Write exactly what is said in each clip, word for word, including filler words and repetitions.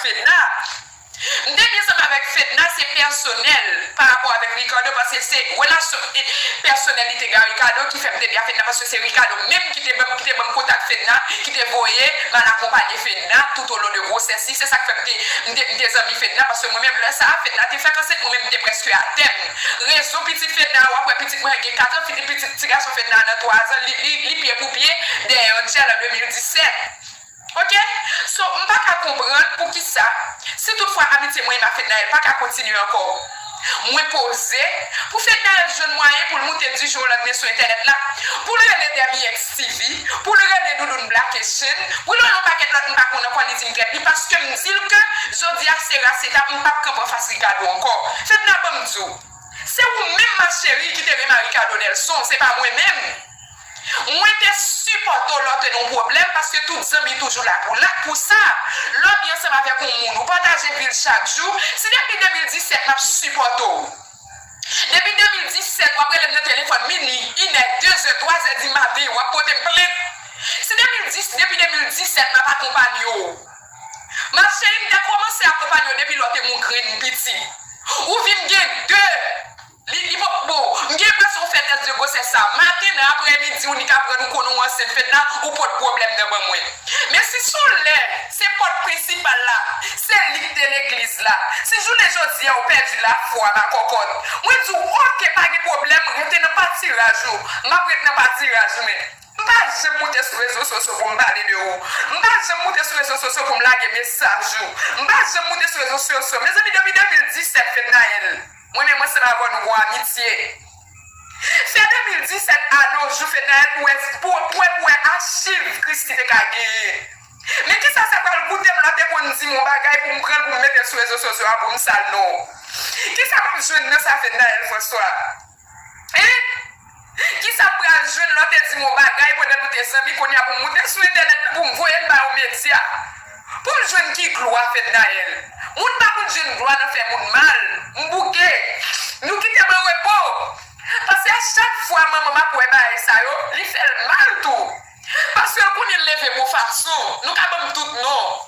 Fedna. M te byen ansanm avèk Fedna, se pèsonèl pa rapò avèk Ricardo, paske se relasyon, e, pèsonèl li te gen a Ricardo ki fè m te byen a Fedna, paske se Ricardo menm ki te ban, ki te ban m kontak Fedna, ki te voye m al akonpanye Fedna tout au long de gwosès li. Se sa k fè m te, m te, m te zanmi Fedna, paske mwen menm, lè sa a, Fedna te fèk ansent, mwen menm, m te prèske atè m. Rezon pitit Fedna a, w ap wè pitit mwen gen kat an, pitit, pitit ti gason Fedna a nan twa zan, li, li, li pye pou pye dèyè Angel an de mil disèt. Ok? So, m pa ka konprann poukisa, si toutfwa amitye mwen e Fednaelle pa ka kontinye ankò, mwen poze pou Fednaelle jwenn mwayen pou l moute di jou o landmen sou entènèt la, pou l rele W X T V, pou l rele Doudoune Black Asian, pou l rele yon pakèt lòt m pa konn ankò, li di m trèt li, paske m di l ke jodi a se ras eta, m p ap kanpe anfas Ricardo ankò. Fedna, ban m di w, se ou menm, ma chérie, ki te renmen a Ricardo Nelson, se pa mwen menm. Mwen te sipòte w lè w te nan yon pwoblèm, paske tout zanmi toujou la pou, la pou sa. Lè w byen ansanm avèk yon moun, ou pataje vi l chak jou, si depi de mil disèt m ap sipòte w. Depi de mil disèt, w ap rele m nan telefòn minui, inè, dezè, twazè di maten, w ap pote m plent. Si de mil dis, depi de mil disèt m ap akonpanye w. Ma chérie, m te kòmanse akonpanye w depi lè w te yon grenn piti. Ou vin gen de Li, li poko bon. M gen enpresyon w fè tès de gwosès sa maten nan aprèmidi, ou nik aprann ou konnen w ansent, Fedna, ou pot pwoblèm nan ban mwen. Men si se yon lè, se pòt prensipal la, se li k te legliz la. Si jounen jodi a ou pèdi lafwa, ma kòkòt, mwen di w, oke, pa gen pwoblèm, rete nan patiraj ou. M ap ret nan patiraj mwen. M pa janm moute sou rezo sosyo pou m pale de ou. M pa janm moute sou rezo sosyo pou m lage mesaj ou. M pa janm moute sou rezo sosyo. Mezanmi, depi de mil disèt, Fednaelle, mwen menm ansanm avè w nou gon amitye. Se de mil disèt a nos jours, Fednaelle, pou wè, pou, pou wè, pou wè achiv Christie te ka genyen. Men kisa sa pral koute m lè w te konn di m yon bagay pou m pran l pou m mete l sou rezo sosyo a pou m sal non w? Kisa m ap jwenn nan sa, Fednaelle François? Hein? Kisa m pral jwenn lè w te di m yon bagay pandan nou te zanmi, kounye a pou m moute sou entènèt la pou m voye l ba yon medya? Pou l jwenn ki glwa, Fednaelle? Moun pa konn jwenn glwa nan fè moun mal. M bouke. Nou kite m an repo. Paske a chak fwa manman m ap wè bagay sa yo, li fè l mal tou. Paske l konnen l leve m yon fason. Nou ka ban m tout non.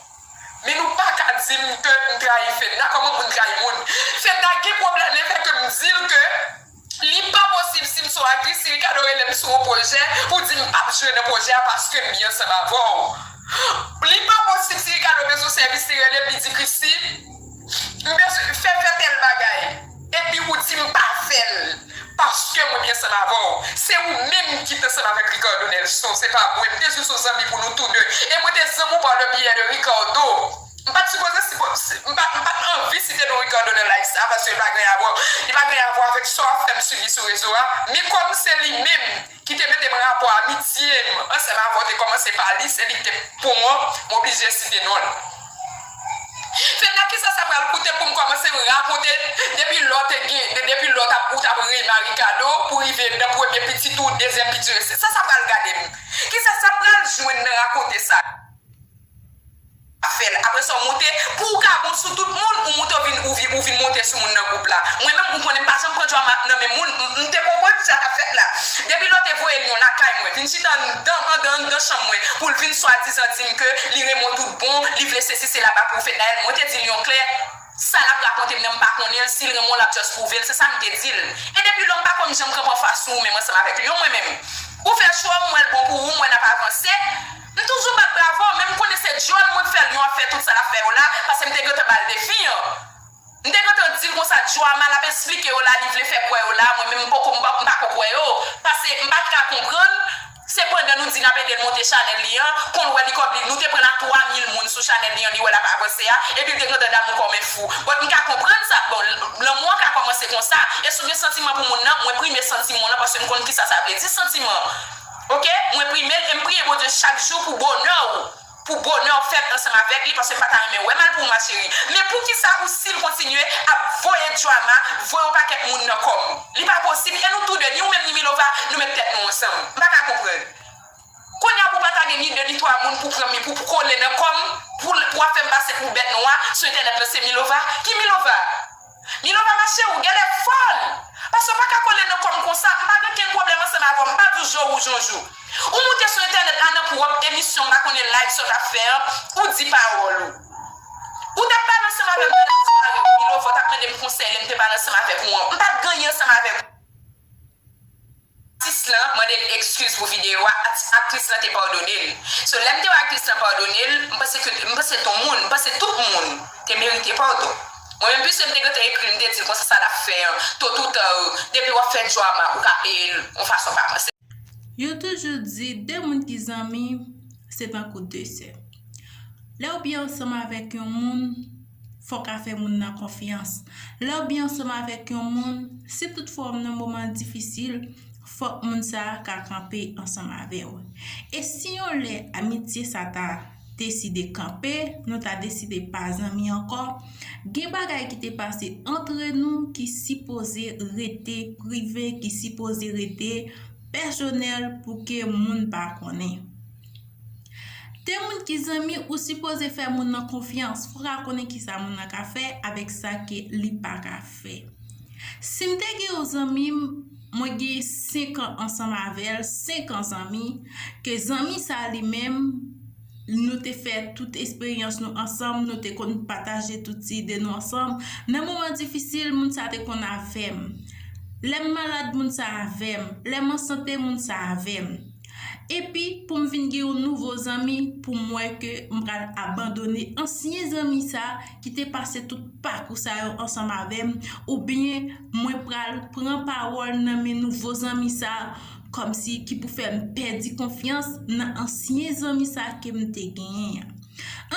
Men nou pa ka di m ke m trayi Fedna. Kòman pou m trayi moun? Fedna gen pwoblèm lefètke m di l ke li pa posib si m se yon aktris, si Ricardo rele m sou yon pwojè, pou di m p ap jwe nan pwojè a paske m byen ansanm avè w. Li pa posib si Ricardo bezwen sèvis, li rele m, li di, Christie, m bezwen fè, fè tèl bagay. Epi ou di m pa fè l. Paske mwen byen ansanm avè w. Se ou menm ki t ansanm avèk Ricardo Nelson, se pa mwen. M te jis yon zanmi pou nou tou de. E mwen te zanmi w pa le biyè de Ricardo. M pa t sipoze, sipo-, si, m pa, m pa t anvi site non Ricardo nan live sa, paske li pa gen rapò, li pa gen rapò avèk sa w ap fè m sibi sou rezo a. Men kòm se li menm ki te mete m rapò amitye m ansanm avè w te kòmanse pa li, se li ki te pon an, m oblije site non l. Fedna, kisa sa pral koute m pou m kòmanse rakonte depi lè w te gen, de-, depi lè w t ap, ou t ap renmen a Ricardo, pou rive nan premye pitit ou, dezyèm pitit ou, sa sa pral gade m? Kisa sa pral jwenn nan rakonte sa? Fè l. Apre sa, w moute, pou w ka bon sou tout moun, ou moute, w vin, ou vin, ou vin monte sou moun nan gwoup la. Mwen menm, ou konnen m pa janm pran djwama nan men moun, m, m te konprann sa k ap fèt la. Depi lè w te voye l yon lakay mwen, vin chita anndan, anndan, anndan chanm mwen, pou l vin swadizan di m ke li renmen w tout bon, li vle sesi, sela, ba pou Fednaelle, mwen te di l yon klè, sa l ap rakonte m nan, m pa konnen l, si l renmen w, l ap just pwouve l, se sa m te di l. E depi lè, m pa konn janm kanpe anfas ou, menm ansanm avèk Lyon, mwen menm. Ou fè cho a, m wè l bon pou ou, m wè n ap avanse. M toujou bat bravo, men m konnen se djòl mwen k fè Lyon ap fè tout sa l ap fè yo la, paske m te gentan ba l defi an. M te gentan di l konsa, djwama l ap esplike yo la, li vle fè kwè yo la, mwen menm m poko, m pa, m pako kwè yo, paske m pa t ka konprann, se pandan nou di n ap ede l monte chanèl li an, konn wè li kòm li, nou te pran l a twa mil moun sou chanèl li an, li wè l ap avanse a, epi l te gentan damou kòm en fou. But m ka konprann sa, bon, lanmou an ka kòmanse konsa, e si w gen santiman pou moun nan, mwen prime santiman w lan, paske m konn kisa sa vle di, santiman. Oke? Mwen prime l e m priye Bondye chak jou pou bonè w, pou bonè w fèt ansanm avèk li, paske m pa ta renmen wè mal pou ou, ma chérie. Men poukisa ou still kontinye ap voye djwama, voye yon pakèt moun nan kò m? Li pa posib, e nou tou de, ni ou menm ni Milova, nou met tèt nou ansanm. M pa ka konprann. Kounye a pou w pa ta gen ni de ni twa moun pou pran mi, pou, pou kole nan kò m, pou, pou w ap fè m pase pou bèt nwa sou entènèt lan, se Milova? Ki Milova? Milova, ma chérie, ou genlè fòl. Paske w pa ka kole nan kò m konsa, m pa gen okenn pwoblèm ansanm avè w, m pa di w je rouge yon jou. Ou moute sou entènèt la nan pwòp emisyon, m pa konnen live sa w t ap fè an, ou di pawòl ou. Ou t Mande m konsèy lè m te pale ansanm avèk ou an. M pa t gen anyen ansanm avèk ou. Atis lan mande l ekskiz pou videyo a, at- aktris lan te padone l. So, lè m te wè aktris lan padone l, m panse ke, m panse tout moun, m panse tout moun te merite padon. Mwen menm, piske m te gentan ekri l, m te di l konsa sa l ap fè an, totoutan, depi w ap fè drama, ou ka peye l yon fason pa panse. Yo toujou di de moun ki zanmi, se tankou de sè. Lè w byen ansanm avèk yon moun, fò w ka fè moun nan konfyans. Lè w byen ansanm avèk yon moun, si toutfwa w nan moman difisil, fòk moun sa a ka kanpe ansanm avè w. E si yon lè amitye sa ta deside kanpe, nou ta deside pa zanmi ankò, gen bagay ki te pase antre nou ki sipoze rete prive, ki sipoze rete pèsonèl pou ke moun pa konnen. De moun ki zanmi, ou sipoze fè moun nan konfyans. Fò w ka konnen kisa moun nan ka fè avèk sa ke li pa ka fè. Si m te gen yon zanmi m, mwen gen senk an ansanm avè l, senk an zanmi, ke zanmi sa li menm, nou te fè tout esperyans nou ansanm, nou te konn pataje tout ti ide nou ansanm. Nan moman difisil, moun sa te konn avè m. Lè m malad, moun sa avè m. Lè m an sante, moun sa avè m. Epi, pou m vin gen yon nouvo zanmi, pou m wè ke m pral abandone ansyen zanmi sa ki te pase tout pakou sa yo ansanm avè m, oubyen mwen pral pran pawòl nan men nouvo zanmi sa, kòmsi ki pou fè m pèdi konfyans nan ansyen zanmi sa ke m te genyen an.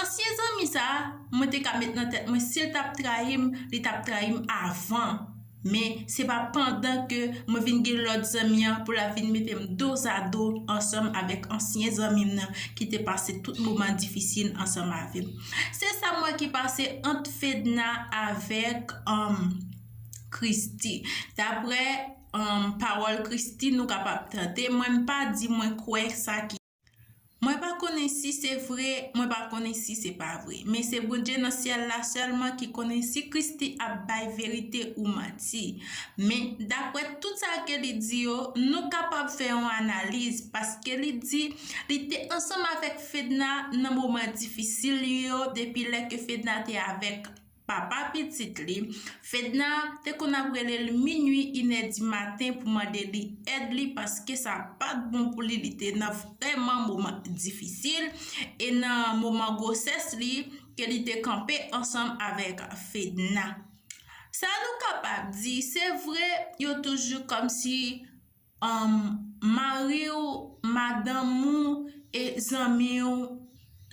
Ansyen zanmi sa, mwen te ka met nan tèt mwen, si l t ap trayi m, li t ap trayi m avan. Men, se pa pandan ke mwen vin gen lòt zanmi an pou l ap vin mete m dozado ansanm avèk ansyen zanmi m nan ki te pase tout moman difisil ansanm avè m. Se sa m wè ki pase ant Fedna avèk, um, Christie. Daprè, um, pawòl Christie, nou kapab tande, mwen m pa di mwen kwè sa ki Mwen pa konnen si se vre, mwen pa konnen si se pa vre. Men se Bondye nan syèl la sèlman ki konnen si Christie ap bay verite ou manti. Men, daprè tout sa ke li di yo, nou kapab fè yon analiz, paske li di li te ansanm avèk Fedna nan moman difisil li yo, depi lè ke Fedna te avèk papa pitit li, Fedna te konn ap rele l minui, inè di maten pou mande li èd li, paske sa pa t bon pou li, li te nan vrèman moman difisil, e nan moman gwosès li, ke li te kanpe ansanm avèk Fedna. Sa nou kapab di, se vre, yo toujou kòmsi um, mari w, madanm ou, e zanmi w,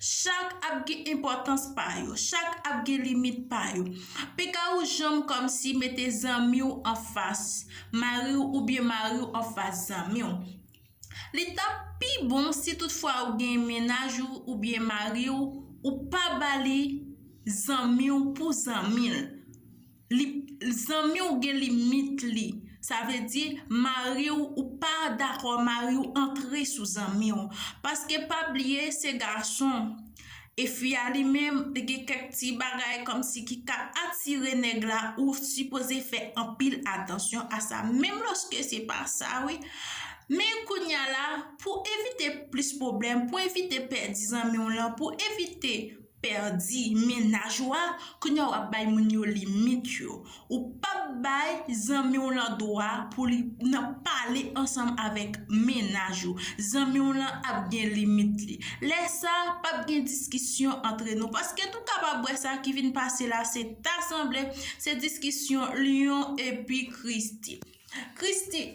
chak ap gen enpòtans pa yo, chak ap gen limit pa yo. Pe ka ou janm kòmsi mete zanmi w anfas mari w oubyen mari w anfas zanmi w. Li t ap pi bon si toutfwa ou gen mennaj ou oubyen mari w, ou pa ba li zanmi w pou zanmi l. Li, zanmi w gen limit li. Sa vle di, mari w, ou pa dakò mari w antre sou zanmi w. Paske pa bliye, se gason. E fi a li menm, li gen kèk ti bagay kòmsi ki ka atire nèg la, ou sipoze fè anpil atansyon a sa. Menm lòske se pa sa, wi. Men kounye a la, pou evite plis pwoblèm, pou evite pèdi zanmi w lan, pou evite pèdi mennaj ou a, kounye a w ap bay moun yo limit yo. Ou p ap bay zanmi w lan dwa pou li nan pale ansanm avèk mennaj ou. Zanmi w lan ap gen limit li. Lè sa, p ap gen diskisyon antre nou. Paske nou kapab wè sa ki vin pase la, se ta sanble, se diskisyon Lyon epi Christie. Christie,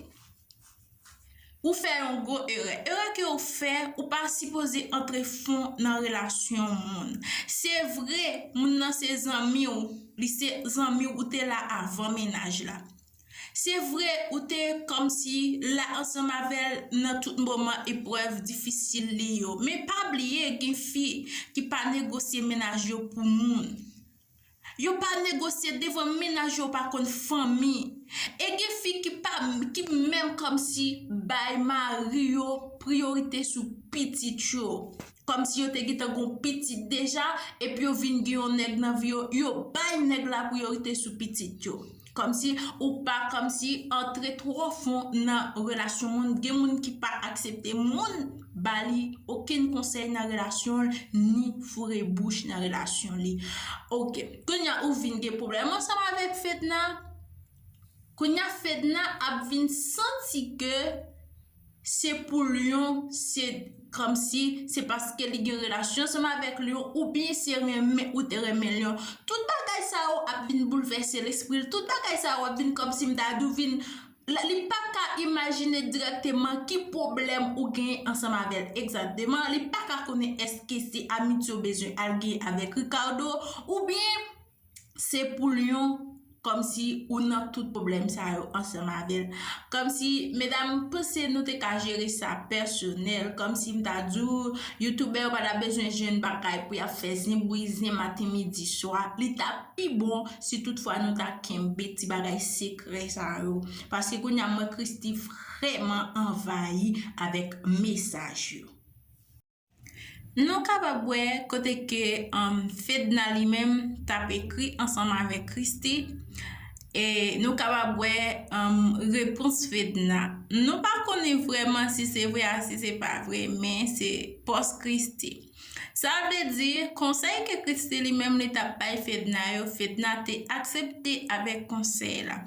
ou fè yon gwo erè. Erè ke ou fè, ou pa sipoze antre fon nan relasyon moun. Se vre, moun nan se zanmi w, li se zanmi w, ou te la avan mennaj la. Se vre, ou te kòmsi la ansanm avè l nan tout moman eprèv difisil li yo. Men pa bliye, gen fi ki pa negosye mennaj yo pou moun. Yo pa negosye devan mennaj yo, pa konn fanmi. E gen fi ki pa, ki menm kòmsi bay mari yo priyorite sou pitit yo. Kòmsi yo te gentan gon pitit deja, epi yo vin gen yon nèg nan vi yo, yo bay nèg la priyorite sou pitit yo. Kòmsi ou pa, kòmsi antre twò fon nan relasyon moun. Gen moun ki pa aksepte moun ba li okenn konsèy nan relasyon l, ni foure bouch nan relasyon li. Ok, kounye a ou vin gen pwoblèm ansanm avèk Fedna. Kounye a Fedna ap vin santi ke se pou Lion, se kòmsi se paske li gen relasyon ansanm avèk Lion, oubyen se renmen ou te renmen Lion. Tout bagay sa yo ap vin boulvèse lespri l. Tout bagay sa yo ap vin kòmsi m ta di w vin, li pa ka imajine dirèkteman ki pwoblèm ou genyen ansanm avè l egzakteman. Li pa ka konnen èske se amitye w bezwen al genyen avèk Ricardo, oubyen se pou Lion, kòmsi ou nan tout pwoblèm sa yo ansanm avè l. Kòmsi, medam, m panse nou te ka jere sa pèsonèl. Kòmsi m ta di w, youtubè yo pa ta bezwen jwenn bagay pou y ap fè zen bri zen maten, midi, swa. Li t ap pi bon si toutfwa nou ta kenbe ti bagay sekrè sa yo. Paske kounye a, mwen, Christie vrèman anvayi avèk mesaj yo. Nou kapab wè kote ke, um, Fedna li menm t ap ekri ansanm avèk Christie. E nou kapab wè, um, repons Fedna. Nou pa konnen vrèman si se vre a si se pa vre, men se pòs Christie. Sa vle di, konsèy ke Christie li menm li t ap bay Fedna yo, Fedna te aksepte avèk konsèy la.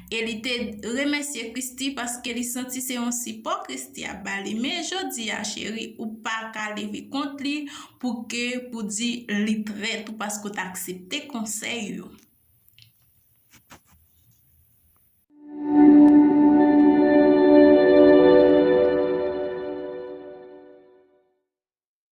E li te remèsye Christie paske li santi se yon sipò Christie ap ba li. Men jodi a, cheri, ou pa ka leve kont li pou ke, pou di li trèt ou paske w t aksepte konsèy yo.